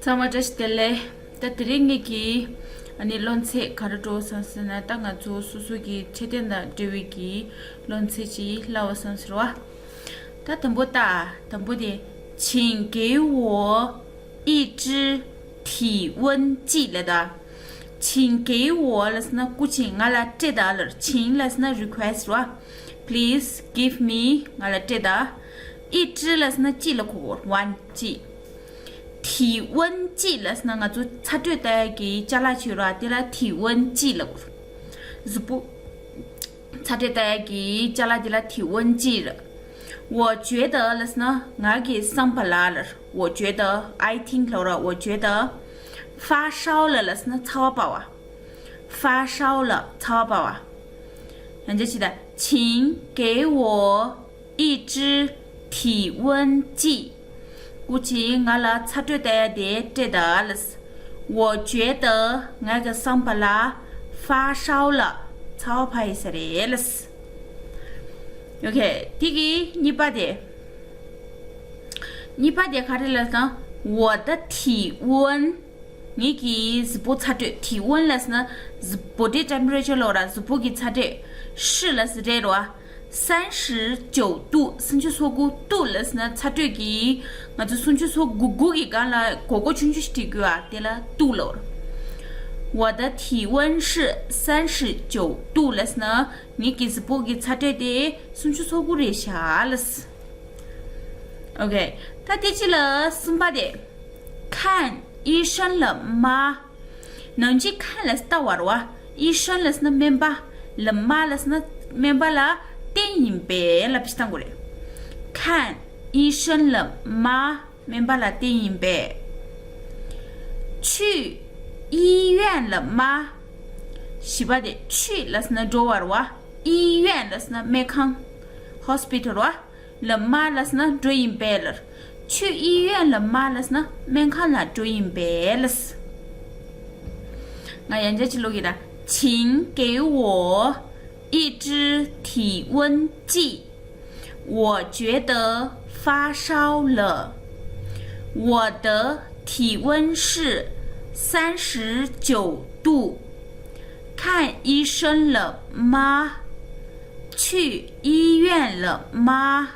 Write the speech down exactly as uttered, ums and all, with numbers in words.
ཚང་མ་བཀྲ་ཤིས་བདེ་ལེགས། ད་དེ་རིང་ངེད་ཀྱིས་ཨ་ནི་སློབ་ཚན་ག་རེ་འགྲོ་བསམ་ཟེར་ན། ད་ང་ཚོ་སོ་སོ་གི་འཆལ་གཏམ་དང་འབྲེལ་བའི་གི་སློབ་ཚན་ཅིག་བསླབ་པ་བསམ་ཟེར་བ། ད་དང་པོ་ད་དང་པོ་དེ། 请给我一支体温计 ལབ་ད། 请给我 ལབ་ཟེར་ན་སྐུ་མཁྱེན་ང་ལ་སྤྲད་ད་ལབ། 请 ལབ་ཟེར་ན་request རེད་བ། Please give me ང་ལ་སྤྲད་ད། 一支 ལབ་ཟེར་ན་གཅིག་ལ་གོ་དགོས། One གཅིག 体温计 ལབ་ཟེར་ན་ང་ཚོ་ཚ་དྲོད་ལྟ་ཡག་གི་ཅ་ལག་ཅིག་ཡོད་རེད་བ། དེ་ལ་体温计 ལབ་དགོས། གཟུགས་པོ་ཚ་དྲོད་ལྟ་ཡག་གི་ཅ་ལག་དེ་ལ་体温计 རེད། 我觉得 ལབ་ཟེར་ན་ང་གི་བསམ་པ་ལ་ལབ། 我觉得 I think ལབ་ར། 我觉得 发烧了 ལབ་ཟེར་ན་ཚ་བ་འབར་བ། 发烧了 ཚ་བ་འབར་བ། ཡང་བསྐྱར་ཅིག་ད། 请给我一支体温计 སྐུ་མཁྱེན་ང་ལ་ཚ་དྲོད་ལྟ་ཡག་དེ་སྤྲད་ད་ལབ། 我觉得 ང་གི་བསམ་པ་ལ་发烧了 ཚ་བ་འབར་ཡིན་ས་རེད་ལབ། ཨོ་ཁེ། དེ་གི་གཉིས་པ་དེ། གཉིས་པ་དེ་ག་རེ་ལབ་ན། 我的体温 ངེད་ཀྱི་གཟུགས་པོ་ཚ་དྲོད། 体温 ལབ་ཟེར་ན་གཟུགས་པོ་དེ་temperature ལབ་ར། གཟུགས་པོ་གི་ཚ་དྲོད། 是 ལབ་ཟེར་རེད་རོ། 三十九度 སུམ་ཅུ་སོ་དགུ། 度 ལབ་ཟེར་ན་ཚ་དྲོད་ཀྱི་ང་ཚོ་སུམ་ཅུ་སོ་དགུ་དགུ་གི་སྒང་ལ་གོ་གོ་ཆུང་ཆུང་ཞིག་བྲིས་དགོས་ཨ། དེ་ལ་度ལབ་རོ། 我的体温是三十九度 ལབ་ཟེར་ན་ངེད་ཀྱི་གཟུགས་པོ་གི་ཚ་དྲོད་དེ་སུམ་ཅུ་སོ་དགུ་རེད་ཤག་ལབ། ཨོ་ཁེ། ད་དེ་ཅི་ལ་གསུམ་པ་དེ། 看医生了吗 ནང་ཆེན་看 ལབ་ཟེར་ལྟ་བ་རེད་བ། 医生 ལབ་ཟེར་ན་སྨན་པ། 了吗 ལབ་ཟེར་ན་སྨན་པ་ལ་བསྟན་ཡིན་པས་ལབ་ཅིག་བཏང་དགོས་རེད། 看医生了吗 སྨན་པ་ལ་བསྟན་ཡིན་པས། 去医院了吗 བཞི་པ་དེ། 去 ལབ་ཟེར་ན་འགྲོ་བ་རེད་བ། 医院 ལབ་ཟེར་ན་སྨན་ཁང་། hospital རེད་བ། 了吗 ལབ་ཟེར་ན་འགྲོ་ཡིན་པས་ལབ། 去医院了吗 ལབ་ཟེར་ན་སྨན་ཁང་ལ་འགྲོ་ཡིན་པས་ལབ། ང་ཡང་བསྐྱར་ཅིག་ཀློག་གི་ད། 请给我一支体温计，我觉得发烧了。我的体温是三十九度，看医生了吗？去医院了吗？